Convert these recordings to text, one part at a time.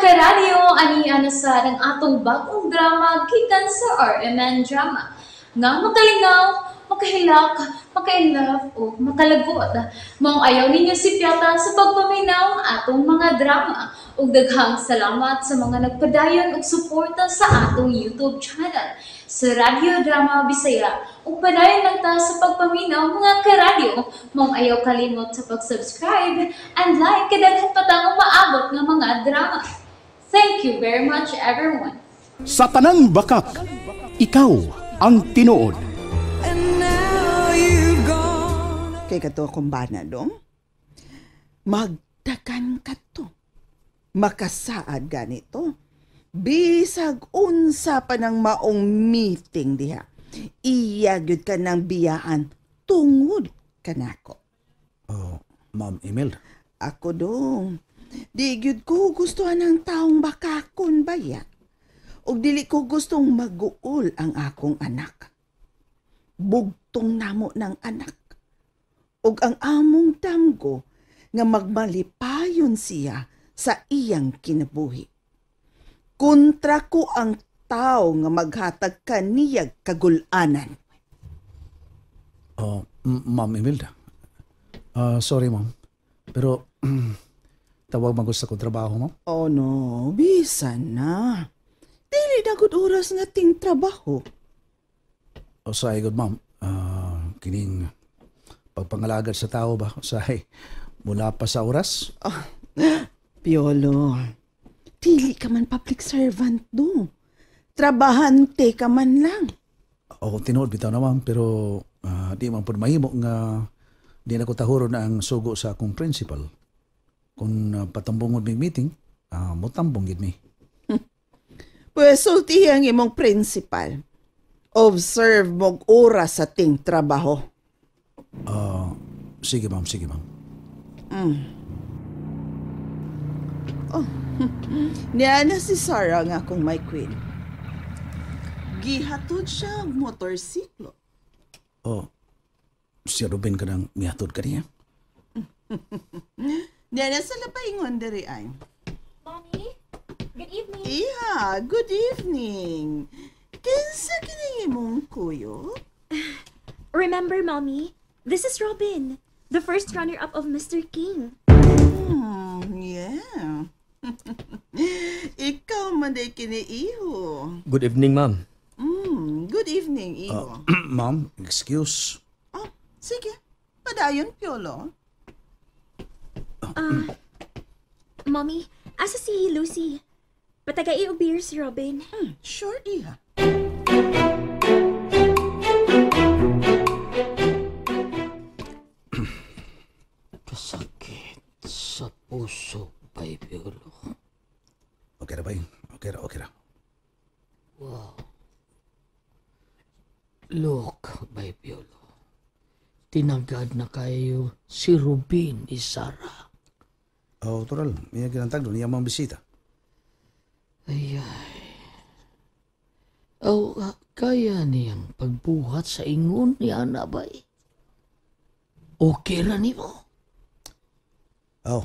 Karadyo, ani ana sa ang atong bagong drama gikan sa RMN Drama. Nga makalingaw, makahilak, maka-inlove o makalagot. Maong ayaw ninyo sipyata sa pagpaminaw atong mga drama. Ug daghang salamat sa mga nagpadayon og suporta sa atong YouTube channel sa Radyo Drama Bisaya. Ug padayon lang ta sa pagpaminaw, mga karadyo. Maong ayaw kalimot sa pag-subscribe and like kay daghan pa tang umaabot nga mga drama. Thank you very much, everyone. Sa tanang bakak, ikaw ang tinuod. Kay kato akong bana dong. Magdagan ka to. Makasaad ganito. Bisag unsa pa ng maong meeting diha. Iya gyud ka ng biyaan tungod kanako. Oh, Ma'am Imelda. Ako dong. Di gyud ko gustuhan ang taong bakakon baya. Ug dili ko gustong maguol ang akong anak. Bugtong namo ng anak. Ug ang among damgo nga magmalipayon siya sa iyang kinabuhi. Kontra ko ang tao nga maghatag kaniyag kagulanan. Oh, Ma'am Imelda. Sorry, ma'am. Pero tawag man ko sa akong trabaho, ma'am. Oh no, bisan na. Dili na gud oras nga ting trabaho. O sa good, ma'am. Kining pagpangalagad sa tao ba? Usahay, mula pa sa oras? Piolo, dili ka man public servant do. Trabahante ka man lang. O tinuod bitaw na, ma'am, pero di man pud mahimo nga di na ko tahuron na ang sugo sa akong principal. Kung patambongon mig meeting, motambong gid mi. Pwes sultihi ang imong principal. Observe mog oras sa ting trabaho. Sige, ma'am, sige, ma'am. Niya na si Sarah nga akong my queen. Gihatod siya og motorsiklo. Oh, si Ruben ka nang mihatod kaniya. Niya na sa lapaingon diri ay. Mommy, good evening. Iha, good evening. Kinsa kining imong kuyo? Remember, Mommy, this is Robin, the first runner-up of Mr. King. Yeah. Ikaw man day kini, iho. Good evening, ma'am. Good evening, iho. Ma'am, excuse. Oh, sige. Padayon, Piolo. Mommy, asa si Lucy? Patagai og beer si Robin. Sure, iha. Kasakit sa puso, bay Piolo. Okay ra ba yun? Okay ra, okay ra. Wow. Look, bay Piolo. Tinagad na kayo si Rubin ni Sarah. Oh, tural. Iya ginantag doon. Iya mga bisita. Ay, ay. Oh, kaya niyang pagbuhat sa ingon ni Ana, bay. Okay ra nimo. Oh.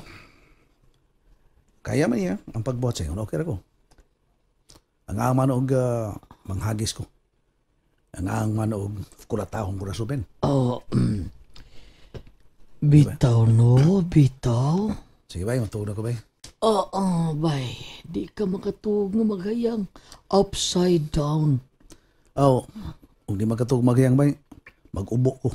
Kaya man niya ang pagbuhat sa ingon. Okay ra ko. Ang ang man og manghagis ko. Ang ang man og kulatahong ko ra suben. Oh, bitaw no, bitaw. Sige bay, matuog na ko bay. Oo, bay. Di ka makatuog nga maghayang upside down. Oh, kung di makatuog maghayang bay, mag-ubo ko.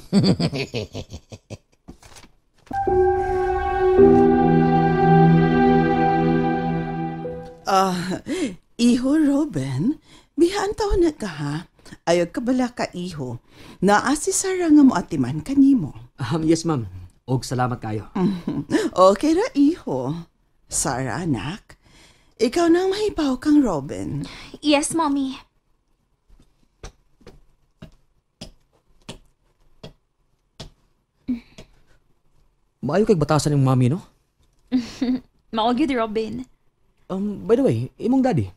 Iho, Robin, bihaan taon na ka ha. Ayaw ka bala ka, iho. Naa si Sarah nga moatiman kanimo. Yes, ma'am. Og salamat kayo. Okay ra, iho. Sarah, anak. Ikaw na ang mahibaw kang Robin. Yes, Mommy. Maayo kay batasan yung mami, no? Mao gyud, Robin. By the way, imong daddy.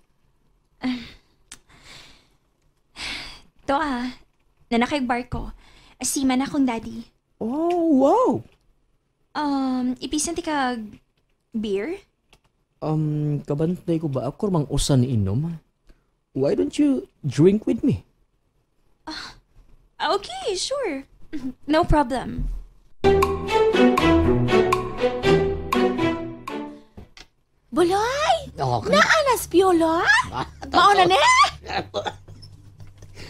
To nanakay barko. Seaman akong daddy. Oh, wow! Ipisan ti kag beer? Kabantay ko ba ako mang usan ni inom? Why don't you drink with me? Okay, sure. No problem. Buloy! Okay. Naanas Piolo? Mauna ni?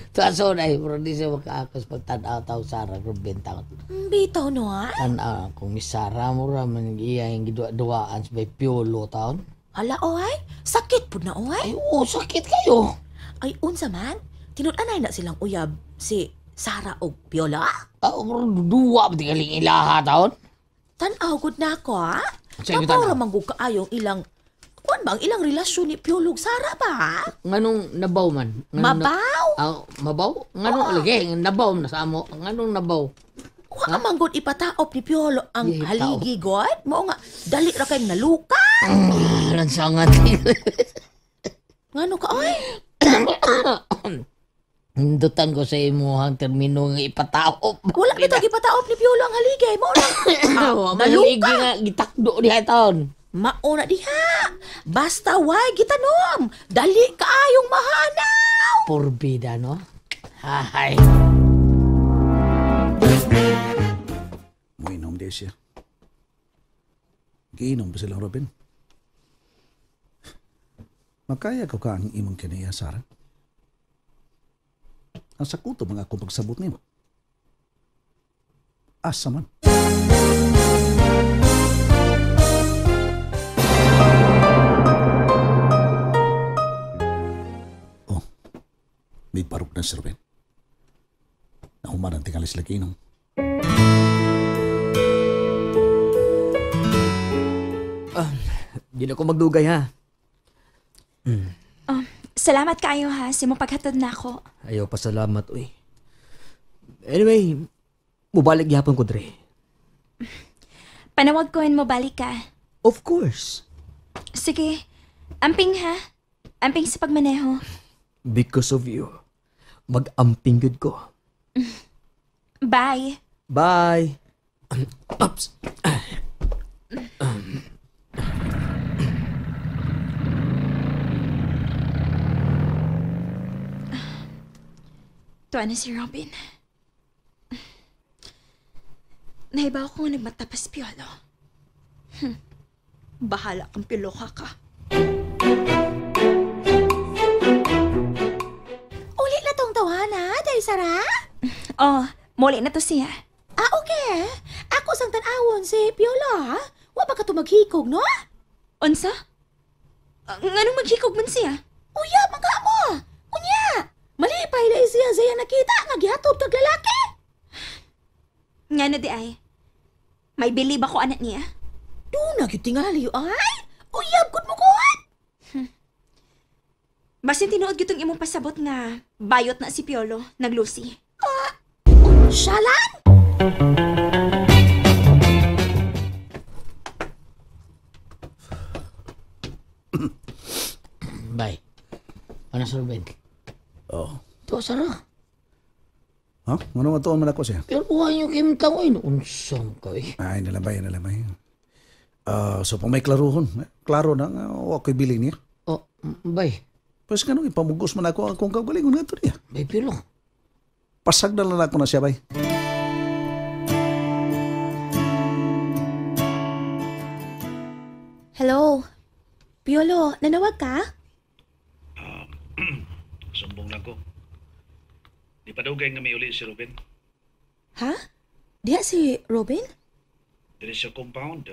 Taso na eh, pero di siya makaakos pag tanaw tao Sara, Ruben taon. Bitaw no ah? Tanaw kung ni Sara mo ra man iya yung gidua-duaan sa may Piolo taon. Hala oy, sakit pud na oy. Ay, oo, sakit kayo. Ay unsa man? Tinud-anay na silang uyab si Sara og Piolo? Ah, pero duwa ba tingaling ilaha taon? Tan-aw gud na ako ah. Sige, Kapaw tanaw. ra man gud kaayong ilang kuan ba ang ilang relasyon ni Piolo ug Sara ba? Nganong nabaw man? Nganong Mabaw? Mabaw? Nganong lagi nabaw na sa amo? Nganong nabaw? Wa man gud ipataop ni Piolo ang Yeah, haligi god. Mao nga dali ra kay naluka. Lansangan. Ngano ka oy? Hindutan ko sa imuhang termino nga ipataop. Wala kita gipataop ni Piolo ang haligay. Mao na Naluka. Nga gitakdo diha taon. Mao na diha. Basta way gitanom. Dali kaayong mahanaw. Porbida, no? Hay. Muinom di siya. Giinom ba sila, Robin? Makaya ko ka ang imong kaniya, Sarah? Ang sakuto mga akong pagsabot nimo. Asa man. Oh, may barog na si Ruben. Nahuman ang tingalis lagi inom. Di na ko magdugay ha. Salamat kayo ha, sa imong paghatod na ako. Ayaw pasalamat uy. Anyway, mubalik gyapon ko dre. Panawag ko mo balik ka. Of course. Sige, amping ha. Amping sa pagmaneho. Because of you, mag-amping gud ko. Bye. Bye. Oops. Tuwa na si Robin. Nahibaw ko nga nagmatapas Piolo. Bahala kang piloka ka. Uli na tong tawana, day Sara. Oh, muli na to siya. Ah, okay. Ako sang tan-awon si Piolo, ha? Wa ba ka to maghikog, no? Unsa? Nganong maghikog man siya? Uya, mga mo! Unya! Malipay na siya siya nakita nga gihatod kag lalaki. Nga na di ay. May believe ako anak niya. Doon na gyud tingali ay. Uyab gud mo kuan. Basin tinuod gyud tong imong pasabot nga bayot na si Piolo naglusi. Shalan? Bye. Ano sa Ruben? Oh. Tuwa, Sara. Ha? Ano nga tuon man ako siya? Pero buhay niyo kay mtang oy. Unsang ka eh. Ay, nalabay, nalabay. So, pag may klaruhon, klaro na nga, o ako'y bili niya. Oh, bay. Pwes nga nung ipamugos man ako akong kagalingon nga ito niya. Bay, Piolo. Pasag na lang ako na siya, bay. Hello. Piolo, nanawag ka? Sumbong lang ko. Di pa dugay nga may uli si Ruben. Ha? Diha si Robin? Diri sa compound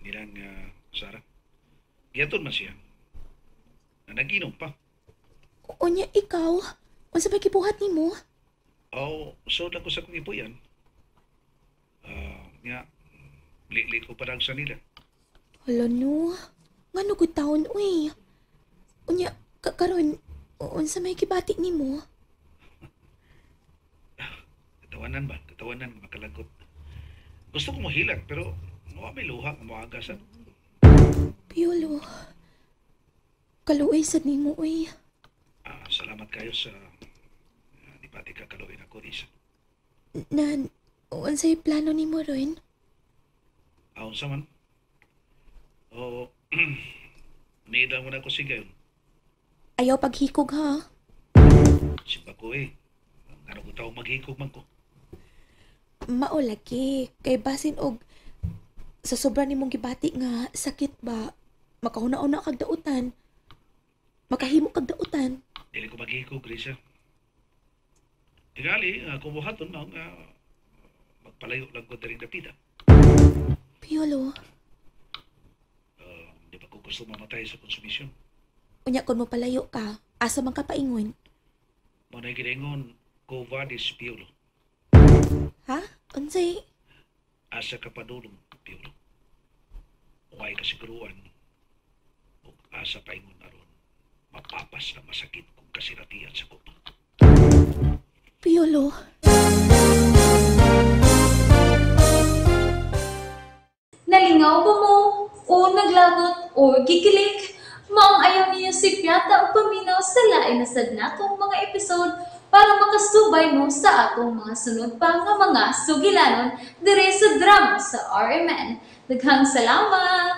nilang Sarah. Giaton man siya. Na nag-inom pa. Unya ikaw, unsa ba gibuhat nimo? Oh, so lang ko sa kong ipuyan. Nga, li-li ko pa lang sa nila. Hala no, ngano gud taon uy. Unya karon unsa may gibati nimo? Katawanan ba? Katawanan, makalagot. Gusto ko mohilak, pero wa may luha nga moagasan. Piolo, kaluoy sad nimo uy. Salamat kayo sa nipati ka kaluoy nako, Risa. Nan, unsay plano nimo ron? Aon sa man? O, Nida mo na ko sigayon. Ayaw paghikog ha. Simba ko eh. Ano ko tao maghikog man ko. Mao lagi kay basin og sa sobra nimong gibati nga sakit ba makahuna-una kag dautan. Makahimo kag dautan. Dili ko maghikog, Risa. Tingali, kung buhaton mao nga magpalayo lang ko diri dapita. Piolo, Di pa ko gusto mamatay sa konsumisyon. Unya kon mo palayo ka, asa man ka paingon? Mao na giingon, "Quo vadis, Piolo?" Ha? Unsay? Asa ka padulong, Piolo? Way kasiguruan ug asa paingon aron mapapas ang masakit kong kasiratian sa kupa. Piolo. Nalingaw ba mo? O naglagot o gikilig? Maong ayaw niyo sipyata o paminaw sa lain na sad natong mga episode para makasubay mo sa atong mga sunod pa nga mga sugilanon dire sa drama sa RMN. Daghang salamat!